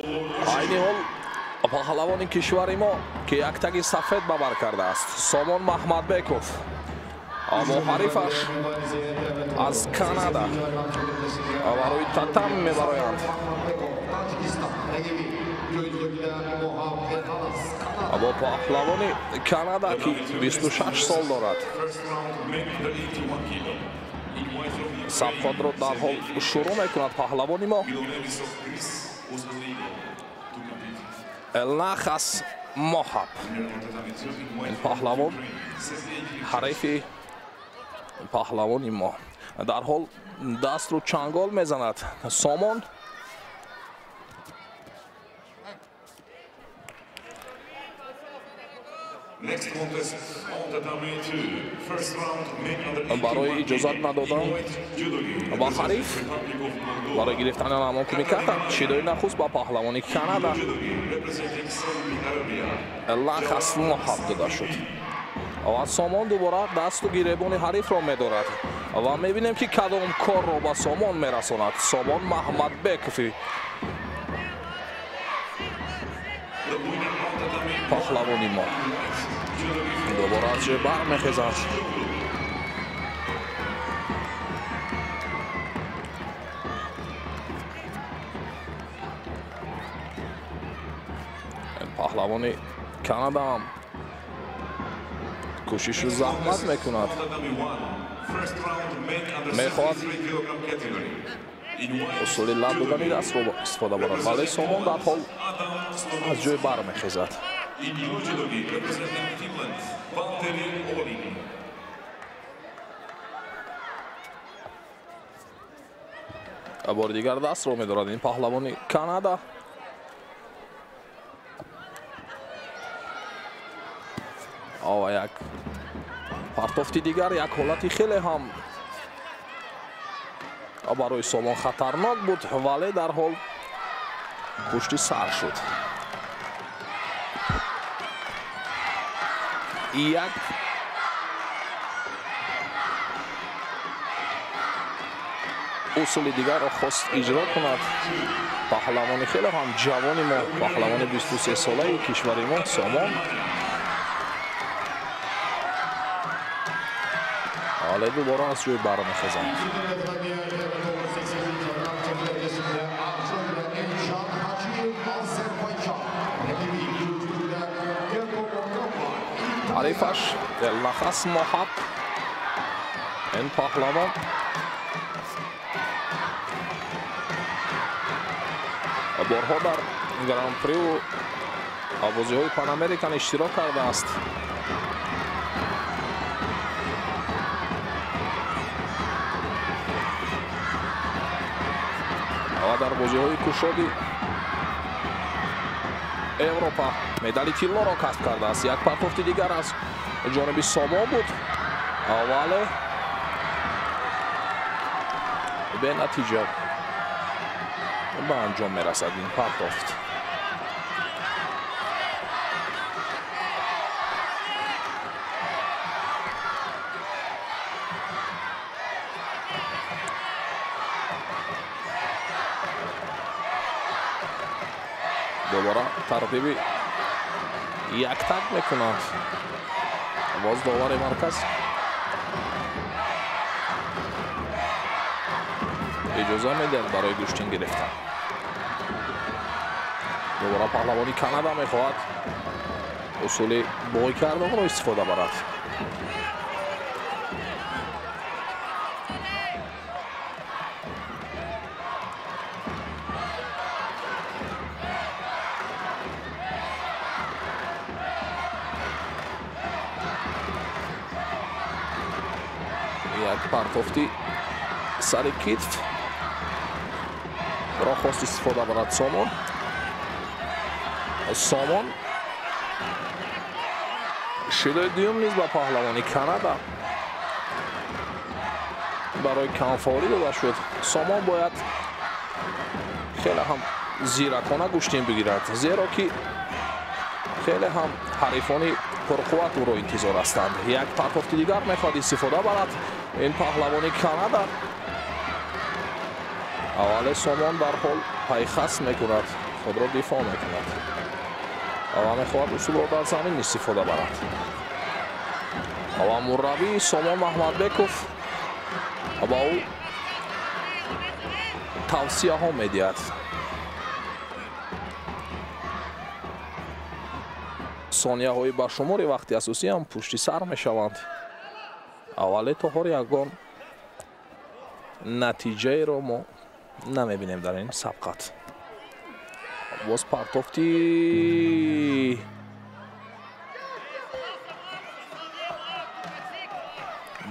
Айни ҳол паҳлавони кишвари мо, ки як таги сафед ба бар кардааст, Сомон Маҳмадбеков, бо ҳарифаш аз Канада барои татами мебароянд. Бо паҳлавони Канада, ки 26 сол дорад, сабқотро дарҳол шурӯъ мекунад паҳлавони мо Элнахас Мохаб. Ин паҳлавон ҳарифи паҳлавони мо дарҳол дастро чангол мезанад. Сомон барои иҷозат надодан ба ҳариф барои гирифтани ҳамон кумиката шидои нахуст ба паҳлавони Канада Элнахас Мохаб дода шуд ва Сомон дубора дасту гиребони ҳарифро медорад ва мебинем, ки кадом корро ба Сомон мерасонад. Сомон Маҳмадбекови паҳлавони мо дубора аз ҷой бармехезад. Паҳлавони Канада ҳам кӯшишу заҳмат мекунад, мехоҳад усули лаб додани дастро истифода барад, вале Сомон дарҳол аз ҷой бармехезад. Бори дигар дастро медорад ин паҳлавони Канада. Ова як партофти дигар, як ҳолати хеле ҳам барои Сомон хатарнок буд, вале дарҳол пушти сар шуд. Як усули дигарро хост иҷро кунад паҳлавони хеле ҳам ҷавони мо, паҳлавони 23-солаи кишвари мо Сомон, вале дубора аз ҷой бармехезанд. Ҳарифаш Элнахас Мохаб. Ин паҳлавон борҳо дар гран-приву бозиҳои Панамерикан иштирок кардааст. Ва дар бозиҳои кушоди Европа медали тиллоро касб кардааст. Як партофти дигар аз ҷониби Сомон буд, вале бенатиҷа ба анҷом мерасад ин партофт. Дубора тартиби яктак мекунад. Боз довари марказ иҷоза медиҳад барои гӯштин гирифтан. Дубора паҳлавони Канада мехоҳад усули бой карданро истифода барад. Як партофти сари китф ро хост истифода барад Сомон. Сомон шидои дуюм низ ба паҳлавони Канада барои камфорӣ дода шуд. Сомон бояд хеле ҳам зиракона гӯштин бигирад, зеро ки хеле ҳам ҳарифони пурқувват ӯро интизор ҳастанд. Як партофти дигар мехоҳад истифода барад ин паҳлавони Канада, аввале Сомон дарҳол пайхас мекунад. Худро дифоъ мекунад ва мехоҳад усулро дар замин истифода барад. Ва мураббӣ Сомон Маҳмадбеков ба ӯ тавсияҳо медиҳад. Сонияҳои ба шумори вақти асосӣ ҳам пушти сар мешаванд. Аввале то ҳол ягон натиҷаеро мо намебинем дар ин сабқат. Боз партофти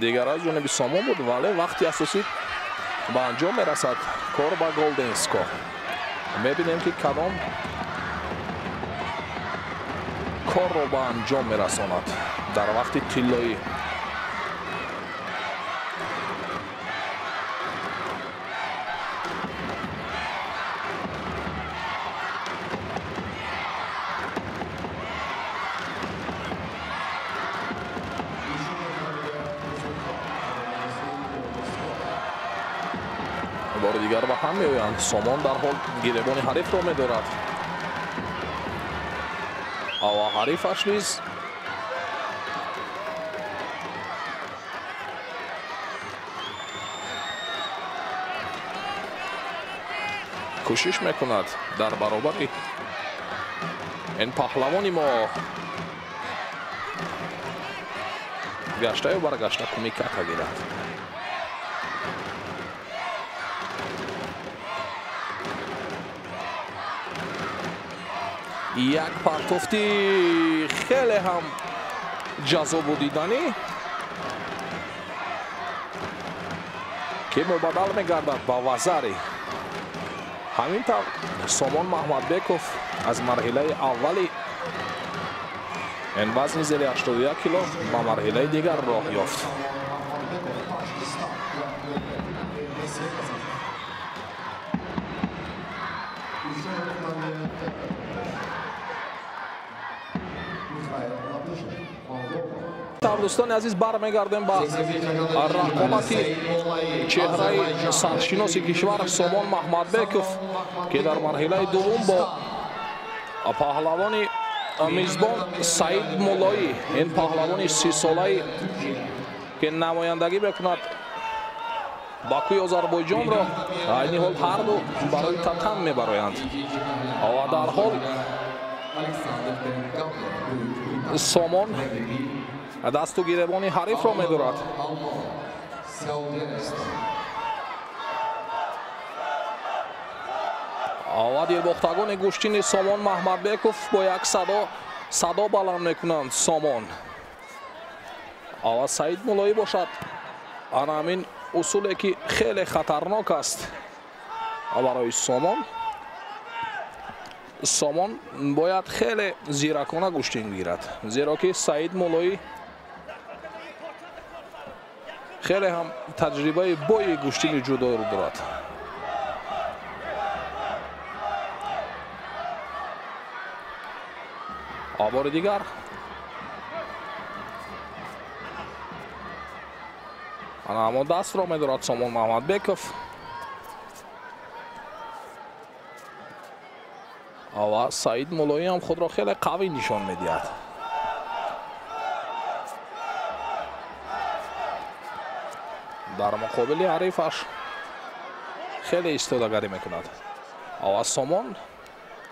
дигар аз ҷониби Сомон буд, вале вақти асосӣ ба анҷом мерасад. Кор ба Golden Score. Мебинем ки кадом корро ба анҷом мерасонад дар вақти тиллоӣ. Бори дигар ба ҳам меоянд. Сомон дар ҳол гиребони ҳарифро медорад ва ҳарифаш низ кӯшиш мекунад дар баробари ин паҳлавони мо гаштаю баргашта кумиката гирад. Як партофти хеле ҳам ҷаззобу диданӣ ки мубаддал мегардад ба вазари. Ҳамин тавр Сомон Маҳмадбеков аз марҳилаи аввали ин вазни зери 81 кило ба марҳилаи дигар роҳ ёфт. Дӯстони азиз, бармегардем ба рақобати чеҳраи саршиноси кишвар Сомон Маҳмадбеков, ки дар марҳилаи дуввум бо паҳлавони мизбон Саид Муллоӣ, ин паҳлавони 30-солаи ки намояндагӣ мекунад Бакуи Озарбойҷонро, айни ҳол ҳарду барои татам мебароянд ва дар ҳол Сомон дасту гиребони ҳарифро медорад. Ва дилбохтагони гӯштини Сомон Маҳмадбеков бо як садо баланд мекунанд Сомон. Ва Саид Муллоӣ бошад ана ҳамин усуле ки хеле хатарнок аст барои Сомон. Сомон бояд хеле зиракона гӯштин гирад, зеро ки Саид Муллоӣ хеле ҳам таҷрибаи бои гӯштини ҷудоро дорад. Бори дигар ана ҳамон дастро медорад Сомон Маҳмадбеков ва Саид Муллоӣ ҳам худро хеле қавӣ нишон медиҳад. Дар муқобили ҳарифаш хеле истодагарӣ мекунад ва Сомон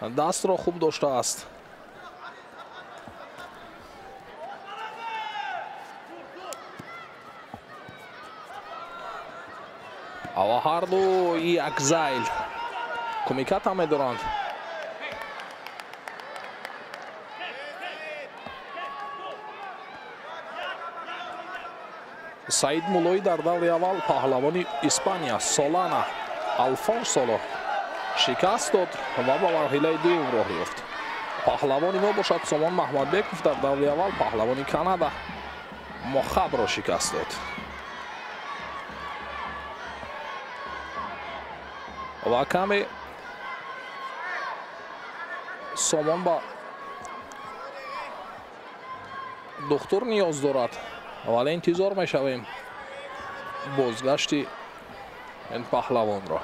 дастро хуб доштааст. Ва ҳарду як зайл кумиката медоранд. Саид Муллоӣ дар даври аввал паҳлавони Испания Солана Алфонсоро шикаст дод ва ба марҳилаи дуюм роҳ ёфт. Паҳлавони мо бошад Сомон Маҳмадбеков дар даври аввал паҳлавони Канада Мохабро шикаст дод. Ва каме Сомон ба духтур ниёз дорад, вале интизор мешавем бозгашти ин паҳлавонро.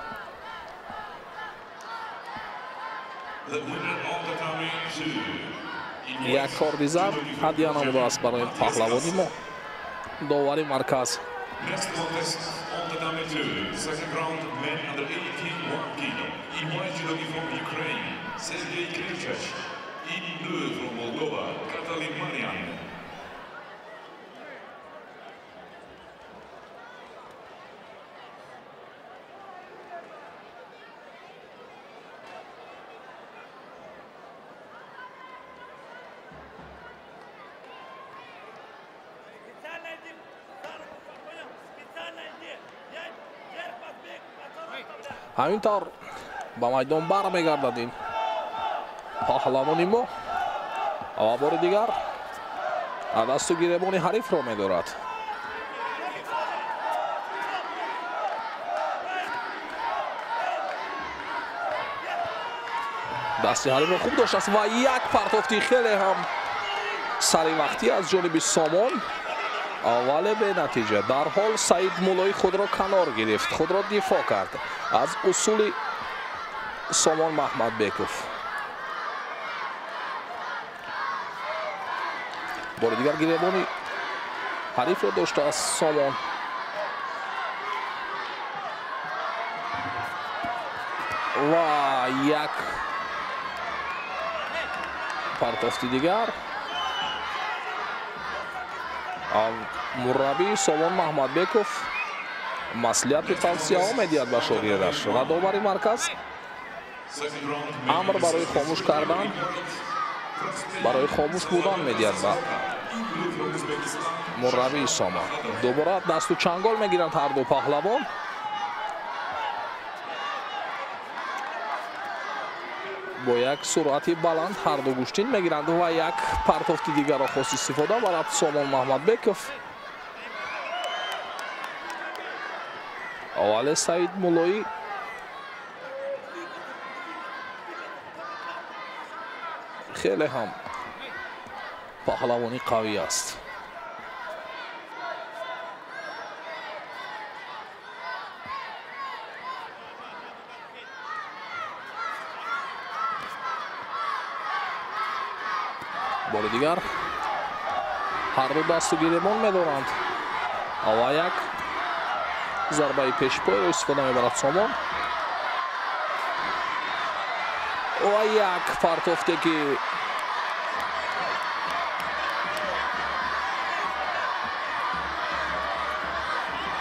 Як корди зард ҳадя намудааст барои паҳлавони мо довари марказ. Next contest on tatami 2, second round, men under 81 kilo. In white judogi from Ukraine, Sergei Krivchach. In blue from Moldova, Katalin Marian. Ҳамин тавр ба майдон бармегардад ин паҳлавони мо ва бори дигар дасту гиребони ҳарифро медорад. Дасти ҳарифро хуб доштааст ва як партофти хеле ҳам саривақтӣ аз ҷониби Сомон, вале бенатиҷа. Дарҳол Саид Муллоӣ худро канор гирифт, худро дифоъ кард аз усули Сомон Маҳмадбеков. Бори дигар гиребони ҳарифро доштааст Сомон. Ва як партофти дигар. Мураббии Сомон Маҳмадбеков маслиҳату тавсияҳо медиҳад ба шогирдаш ва довари марказ амр барои хомӯш кардан, барои хомӯш будан медиҳад ба мураббии Сомон. Дубора дасту чангол мегиранд ҳарду паҳлавон. Бо як суръати баланд ҳарду гӯштин мегиранд ва як партофти дигарро хост истифода барад Сомон Маҳмадбеков. Вале Саид Муллоӣ хеле ҳам паҳлавони қавӣ аст. Бори дигар ҳарду дасту гиребон медоранд ва як зарбаи пешпойро истифода мебарад Сомон ва як партофте ки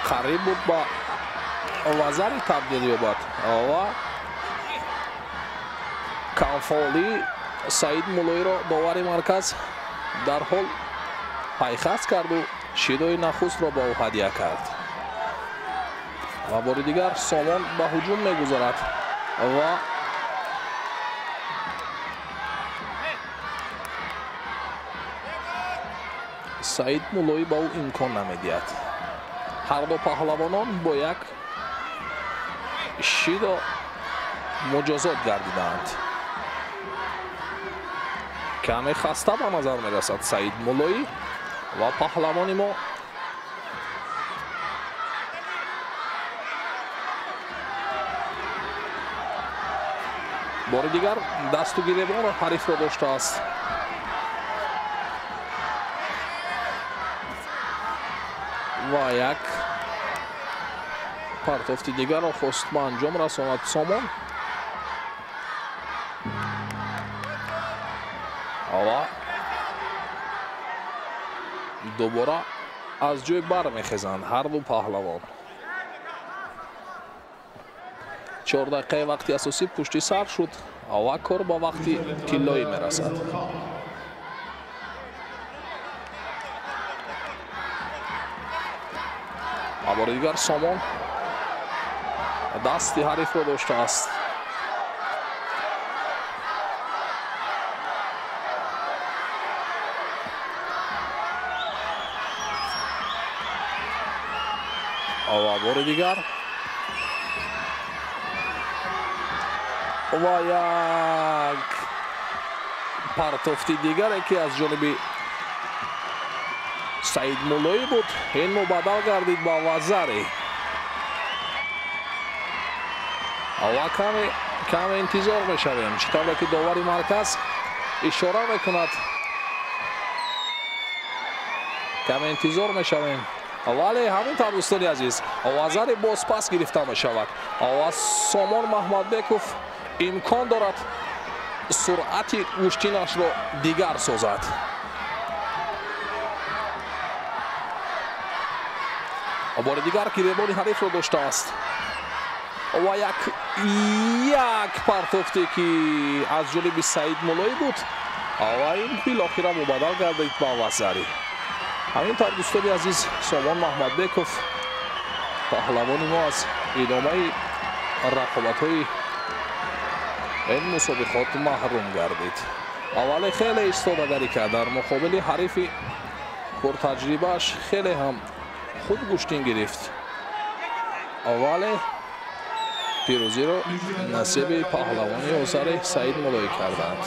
қариб буд ба вазари табдил ёбад ва камфолӣ Саид Муллоиро довари марказ дарҳол пайхаст карду шидои нахустро ба ӯ ҳадя кард. Ва бори дигар Сомон ба ҳуҷум мегузарад ва Саид Муллоӣ ба ӯ имкон намедиҳад. Ҳарду паҳлавонон бо як шидо муҷозот гардидаанд. Каме хаста ба назар мерасад Саид Муллоӣ ва паҳлавони мо бори дигар дасту гиребонро ҳарифро доштааст. Ва як партофти дигарро хост ба анҷом расонад Сомон. Ва дубора аз ҷой бармехезанд ҳарду паҳлавон. 4 дақиқаи вақти асосӣ пушти сар шуд ва кор ба вақти тиллоӣ мерасад. Ва бори дигар Сомон дасти ҳарифро доштааст. Ва бори дигар ва як партофти дигаре ки аз ҷониби Саид Муллоӣ буд, ин мубаддал гардид ба вазаре. Ва каме Кам интизор мешавем, чӣ тавре ки довари марказ ишора мекунад. Кам интизор мешавем. Вале ҳамин тавр, дӯстони азиз, вазари боз пас гирифта мешавад ва Сомон Маҳмадбеков имкон дорад суръати гӯштинашро дигар созад. Бори дигар гиребони ҳарифро доштааст ва як партофте ки аз ҷониби Саид Муллоӣ буд ва ин билохира мубаддал гардид ба вазари. Ҳамин тавр, дӯстони азиз, Сомон Маҳмадбеков, паҳлавони мо, аз идомаи рақобатҳои ин мусобиқот маҳрум гардид. Аввале хеле истодагарӣ кард дар муқобили ҳарифи пуртаҷрибааш, хеле ҳам хуб гӯштин гирифт, вале пирӯзиро насиби паҳлавони озари Саид Муллоӣ карданд.